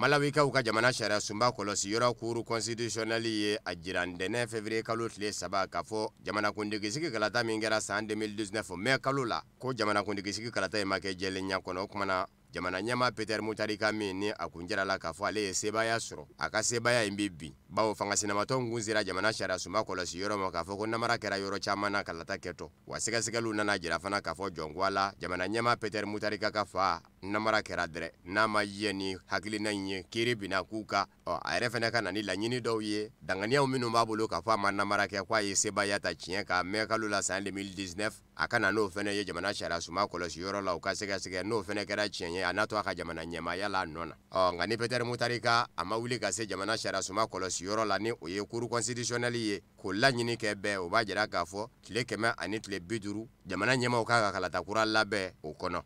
Malawikaw ka jamana sariya sunba kɔlɔsi yɔrɔ cour constitutionnelle ye a jira ntɛnɛn février kalo tile 3 k'a fɔ jamanakuntigisigi kalata min kɛra san 2019 mai kalo la, ko jamanakuntigisigi kalata in ma kɛ jɛlenya kɔnɔ. O kuma na jamana ɲɛmaa Peter Mutharika min ni a kun jirala k'a fɔ ale ye sebaaya sɔrɔ, a ka sebaaya in bɛ bin, bawo fanga sinamatɔnw kun sera jamana sariya sunba kɔlɔsi yɔrɔ ma k'a fɔ ko namara kɛra yɔrɔ caman na kalata kɛtɔ. Wa sɛgɛsɛgɛliw nana jira fana k'a fɔ jɔnko a la jamana ɲɛmaa Peter Mutharika ka fa namara kɛra dɛrɛ, n'a ma jɛ ni hakilina in ye kiiri binna k'u kan. Ɔ a yɛrɛ fana ka na ni laɲini dɔw ye, danganiyaw minnu b'a bolo k'a fɔ a ma namara kɛ, k'a ye sebaaya ta tiɲɛ kan mai kalo la san 2019, a ka na n'o fana ye jamana sariya sunba kɔlɔsi yɔrɔ la, u ka sɛgɛsɛgɛ, n'o fana kɛra tiɲɛ ye a n'a to a ka jamana ɲɛmaaya la a nɔ na. Ɔ nka ni Peter Mutharika a ma wuli ka se jamana sariya sunba kɔlɔsi yɔrɔ la ni o ye cour constitutionnelle ye k'o laɲini kɛ bɛɛ, o b'a jira k'a fɔ tile 150 jamana ɲɛmaaw k'a ka kalata kura labɛn o kɔnɔ.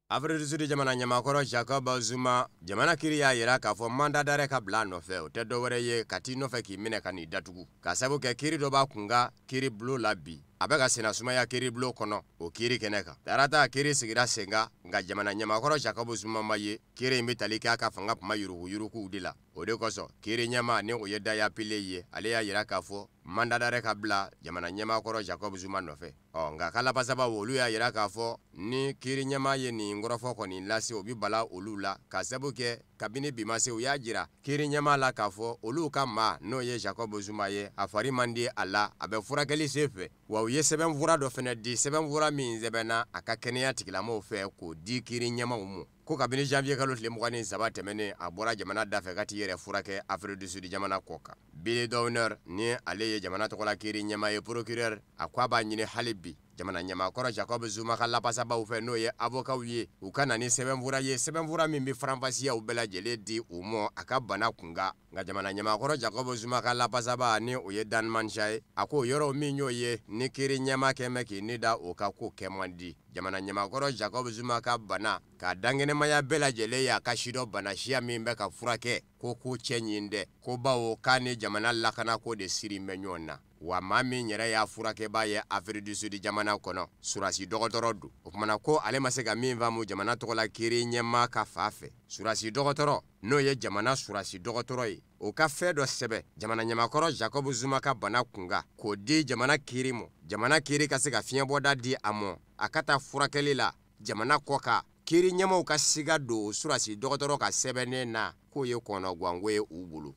Afrique du Sud jamana ɲɛmaakɔrɔ Jacob Zuma, jamana kiiri y'a jira k'a fɔ mandat d'arrêt ka bila a nɔfɛ, o tɛ dɔwɛrɛ ye ka t'i nɔfɛ k'i minɛ ka n'i datugu, ka sabu kɛ kiiri dɔ b'a kun kan kiiri bulon la bi, a bɛ ka senna sumaya kiiri bulon kɔnɔ o kiiri kɛnɛ kan. Tarata kiiri sigira sen kan, nka jamana ɲɛmaakɔrɔ Jacob Zuma ma ye. Kiiri in bɛ tali kɛ a ka fanga kuma yuruguyuruguw de la. O de kosɔn kiiri ɲɛmaa ni o ye Daya Pillay ye, ale y'a jira k'a fɔ mandat d'arrêt ka bila jamana ɲɛmaakɔrɔ Jacob Zuma nɔfɛ. Ɔ nka ka lafasabaw olu y'a jira k'a fɔ ni kiiri ɲɛmaa ye nin kɔrɔfɔ kɔni lase, o bɛ bala olu la, ka sabu kɛ kabini bi ma se, u y'a jira kiiri ɲɛmaa la k'a fɔ olu ka maa n'o ye Jacob Zuma ye, a fari man di a la, a bɛ furakɛli sen fɛ. Wa u ye sɛbɛnfura dɔ fana di, sɛbɛnfura min sɛbɛnna a ka kɛnɛya tigilamɔgɔw fɛ k'o di kiiri ɲɛmaaw ma, ko kabini janvier kalo tile 23 tɛmɛnen a bɔra jamana dafɛ ka t'i yɛrɛ furakɛ Afrique du Sud jamana kɔ kan. Billy Downer ni ale ye jamana tɔgɔla kiiri ɲɛmaa ye, procureur, a ko a b'a ɲini hali bi jamana ɲɛmaakɔrɔ Jacob Zuma ka lafasabaw fɛ n'o ye avocats ye, u ka na ni sɛbɛnfura ye, sɛbɛnfura min bɛ faranfasiyaw bɛɛ lajɛlen di u ma a ka bana kunkan. Nka jamana ɲɛmaakɔrɔ Jacob Zuma ka lafasaba ni o ye Dan Mantsha ye, a ko yɔrɔ min y'o ye ni kiiri ɲɛmaa kɛn bɛ k'i ni da o ka ko kɛ man di. Jamana ɲɛmaakɔrɔ Jacob Zuma ka bana k'a dankɛnɛmaya bɛɛ lajɛlen ye a ka sidɔn bana siya min bɛ ka furakɛ, ko cɛ ɲin dɛ, ko bawo k'a ni jamana lakanako de siri bɛ ɲɔgɔn na. Wa maa min yɛrɛ y'a furakɛbaa ye Afrique du Sud jamana kɔnɔ, surasi dɔgɔtɔrɔ don. O kumana ko ale ma se ka min faamu jamana tɔgɔla kiiri ɲɛmaa ka fa fɛ, surasi dɔgɔtɔrɔ n'o ye jamana surasi dɔgɔtɔrɔ ye, o ka fɛn dɔ sɛbɛn jamana ɲɛmaakɔrɔ Jacob Zuma ka bana kunkan k'o di jamana kiiri ma, jamana kiiri ka se ka fiɲɛbɔda di a ma a ka taa furakɛli la jamana kɔ kan. Kiiri ɲɛmaaw ka siga don surasi dɔgɔtɔrɔ ka sɛbɛnnen na k'o ye kɔnɔganko ye u bolo.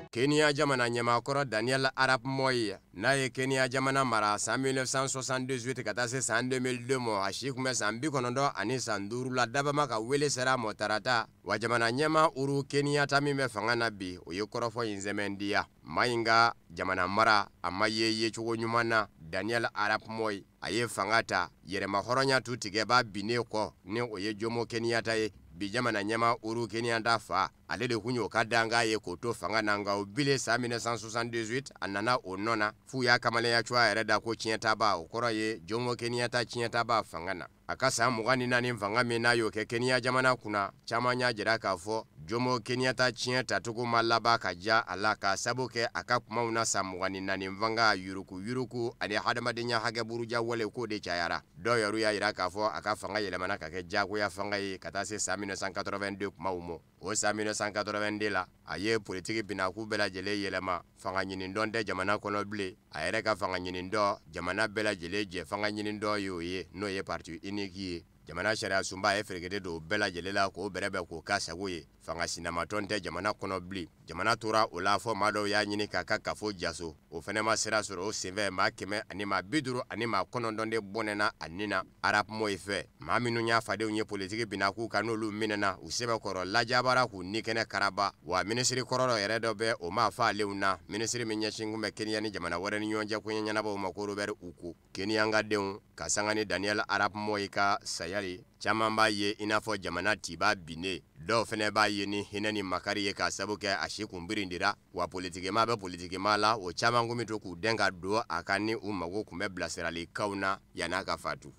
Kenya jamana ɲɛmaakɔrɔ Daniel Arap Moi n'a ye Kenya jamana mara san 1978 ka taa se san 2002 ma, a si tun bɛ san 95 la, dabama ka wele sera a ma tarata. Wa jamana ɲɛmaa Uhuru Kenyatta min bɛ fanga na bi, o ye kɔrɔfɔ in sɛmɛntiya. Maa in ka jamana mara a ma ye yecogo ɲuman na. Daniel Arap Moi a ye fanga ta yɛrɛmahɔrɔnya tu tigɛba binnen kɔ ni o ye Jomo Kenyatta ye. Bi jamana ɲɛmaa Uhuru Kenyatta fa, ale de kun y'o ka dankan ye k'o to fanga na, nka o bilen san 1978 a nana o nɔ na f'u y'a kamalenya cogoya yɛrɛ da ko tiɲɛtaba, o kɔrɔ ye Jomo Kenyatta tiɲɛtaba fanga na. A ka san 24 fanga min n'a y'o kɛ Kenya jamana kunna, caman y'a jira k'a fɔ Jomo Kenyatta tiɲɛ tacogo ma laban ka diya a la, k'a sabu kɛ a ka kumaw na san 24 fanga yuruku yuruku ani hadamadenya hakɛ buruja wale k'o de cayara. Dɔw yɛrɛ y'a jira k'a fɔ a ka fanga yɛlɛmana ka kɛ diyagoya fanga ye ka taa se san 1982 kumaw ma. O san 1982 la, a ye politiki binakun bɛɛ lajɛlen yɛlɛma, fanga ɲinindɔn tɛ jamana kɔnɔ bilen, a yɛrɛ ka fanga ɲinindɔn jamana bɛɛ lajɛlen jɛ fanga ɲinindɔn y'o ye, n'o ye parti unique ye. Jamana sariya sunba ye ferekete don bɛɛ lajɛlen la k'o bɛrɛbɛn k'o k'a sago ye. Fanga sinamatɔn tɛ jamana kɔnɔ bilen. Jamana tora o la fɔ maa dɔw y'a ɲini k'a ka kafo jaso, o fana ma sira sɔrɔ. O senfɛ maa 159 de bɔnɛna a nin na Arap Moi fɛ. Maa minnu y'a fadenw ye politiki binakun kan n'olu minɛna u sɛbɛkɔrɔ lajabara k'u ni kɛnɛ karaba. Wa minisiri kɔrɔ dɔ yɛrɛ dɔ bɛ o maa faalenw na, minisiri min ɲɛsin kun bɛ Kenya ni jamana wɛrɛ ni ɲɔgɔn cɛ koɲɛ ɲɛnabɔw ma ko Robert Ouko. Kenya ka denw ka sanga ni Daniel Arap Moi ka saya ye, caman b'a ye i n'a fɔ jamana tiba binnen, dɔw fana b'a ye ni hinɛ ni makari ye k'a sabu kɛ a si kun birindira. Wa politikima bɛ politikima la, o caman kun bɛ to k'u dɛn ka don a kan ni u mago kun bɛ bilasiralikanw na yann'a ka fatu.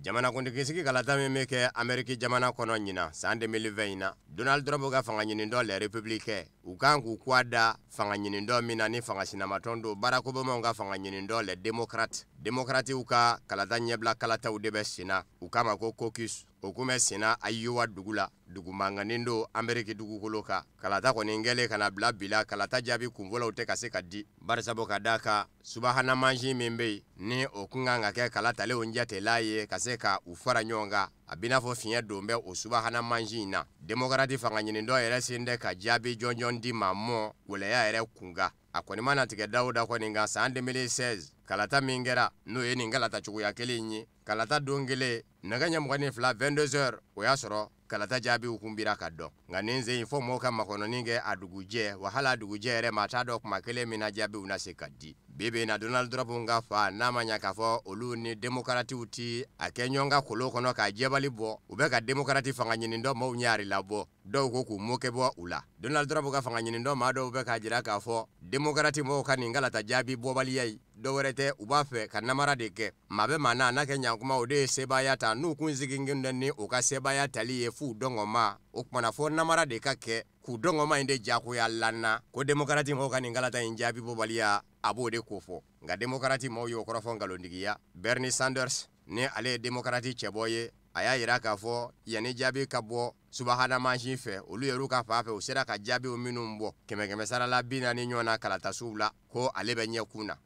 Jamanakuntigisigi kalata min bɛ kɛ Ameriki jamana kɔnɔ ɲinan san 2020 in na, Donald Trump ka fanga ɲinindɔ Les Républicains U kan k'u kwa da fanga ɲinindɔ min na ni fanga sinamatɔn don Barack Obama ka fanga ɲinindɔ les démocrates. Démocratiw ka kalata ɲɛbila kalataw de bɛ senna, u k'a ma ko caucus. O kun bɛ senna Iowa dugu la, dugu mankannin don Ameriki dugukolo kan. Kalata kɔni kɛlen ka na bila bi la, kalata jaabi kunfɔlɔw tɛ ka se ka di, barisabu ka d'a kan subahana mansin min bɛ yen ni o kun kan ka kɛ kala talenw jatela ye ka se ka u fara ɲɔgɔn kan, a b'i n'a fɔ fiɲɛ don bɛ o subahana mansin in na. Démocrate fanga ɲinindɔ yɛrɛ sen tɛ ka jaabi jɔnjɔn di maa mɔ wɛlɛya yɛrɛ kun kan. A kɔni mana tigɛ da o da kɔni kan, san 2016 kalata min kɛra, n'o ye nin kalata cogoya kelen in ye, kalata don kelen nɛgɛ ɲɛ 22 22h, o y'a sɔrɔ kalata jaabiw kun bira ka dɔn. Nka nin sen in fɔ mɔgɔw ka makɔnɔni kɛ a dugujɛ, wa hali a dugujɛ yɛrɛ maa t'a dɔn kuma kelen min na jaabiw na se ka di. Bi bi in na Donald Trump ka fa n'a ma ɲa k'a fɔ olu ni démocratiw ti a kɛ ɲɔgɔn ka kolo kɔnɔ k'a jɛbali bɔ, u bɛ ka démocrate fanga ɲinindɔ maaw ɲari labɔ, dɔw ko k'u moke bɔ u la. Donald Trump ka fanga ɲinindɔ maa dɔw bɛ k'a jira k'a fɔ démocrate mɔgɔw ka nin kalata jaabi bɔbaliya ye dɔ wɛrɛ tɛ, u b'a fɛ ka namara de kɛ. Maa bɛ maa na n'a kɛ ɲankuma, o de ye sebaaya ta, n'u kun sigilen tɛ ni u ka sebaaya tali ye f'u dɔngɔma, o kumana fɔ namara de ka kɛ k'u dɔngɔma in de jagoya lanna. Ko démocrate mɔgɔw ka nin kalata in jaabi bɔbaliya a b'o de kofɔ. Nka démocrate mɔgɔw y'o kɔrɔfɔ nkalontigiya. Bernie Sanders ni ale ye démocrate cɛbɔ ye, a y'a jira k'a fɔ yanni jaabi ka bɔ subahana mansin fɛ, olu yɛrɛ ka fan fɛ u sera ka jaabiw minnu bɔ 100 sarala 40 ɲɔgɔn na kalatasuw la, ko ale bɛ ɲɛkun na.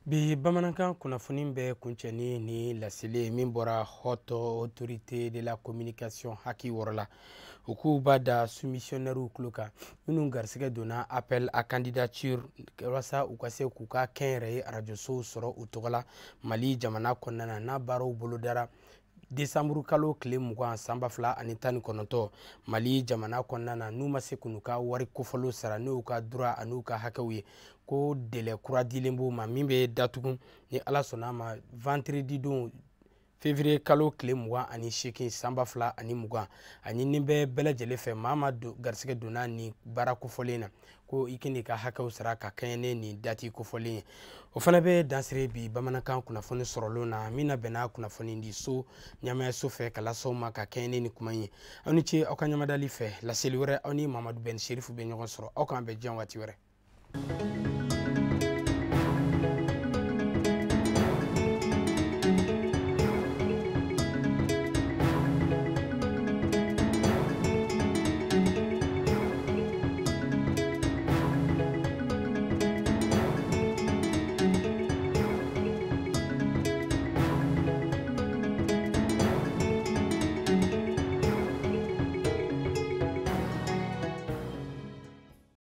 Bi bamanankan kunnafoni bɛ kuncɛ ni laseli min bɔra Haute Autorité de la Communication haki wɔrɔ la. U k'u b'a da soumissionnaires tulo kan minnu garisɛgɛ donna appel à candidature walasa u ka se k'u ka kɛnyɛrɛye arajosow sɔrɔ u tɔgɔ la Mali jamana kɔnɔna na, n'a baaraw bolodara décembre kalo tile 20 san 2019 Mali jamana kɔnɔna na, n'u ma se k'u ka wari kofɔlenw sara n'u ka droit an'u ka hakɛw ye, ko délai kura dilen b'u ma min bɛ datugu ni Ala sɔnna a ma vendredi don février kalo tile 28 san 2020. A ɲinini bɛ bɛɛ lajɛlen fɛ, maa ma garisɛgɛ donna nin baara kofɔlen na, ko i k'i ka hakɛw sara ka kɛɲɛ ni nin dati kofɔlen ye. O fana bɛ dansiri bi bamanankan kunnafoni sɔrɔlenw na min na bɛnna kunnafoni di so ɲɛmaayaso fɛ ka lase ma ka kɛɲɛ ni nin kuma in ye. Aw ni ce aw ka ɲamadali fɛ. Laseli wɛrɛ aw ni Mamadu Ben Sherifu bɛ ɲɔgɔn sɔrɔ. Aw k'an bɛn diɲɛ waati wɛrɛ.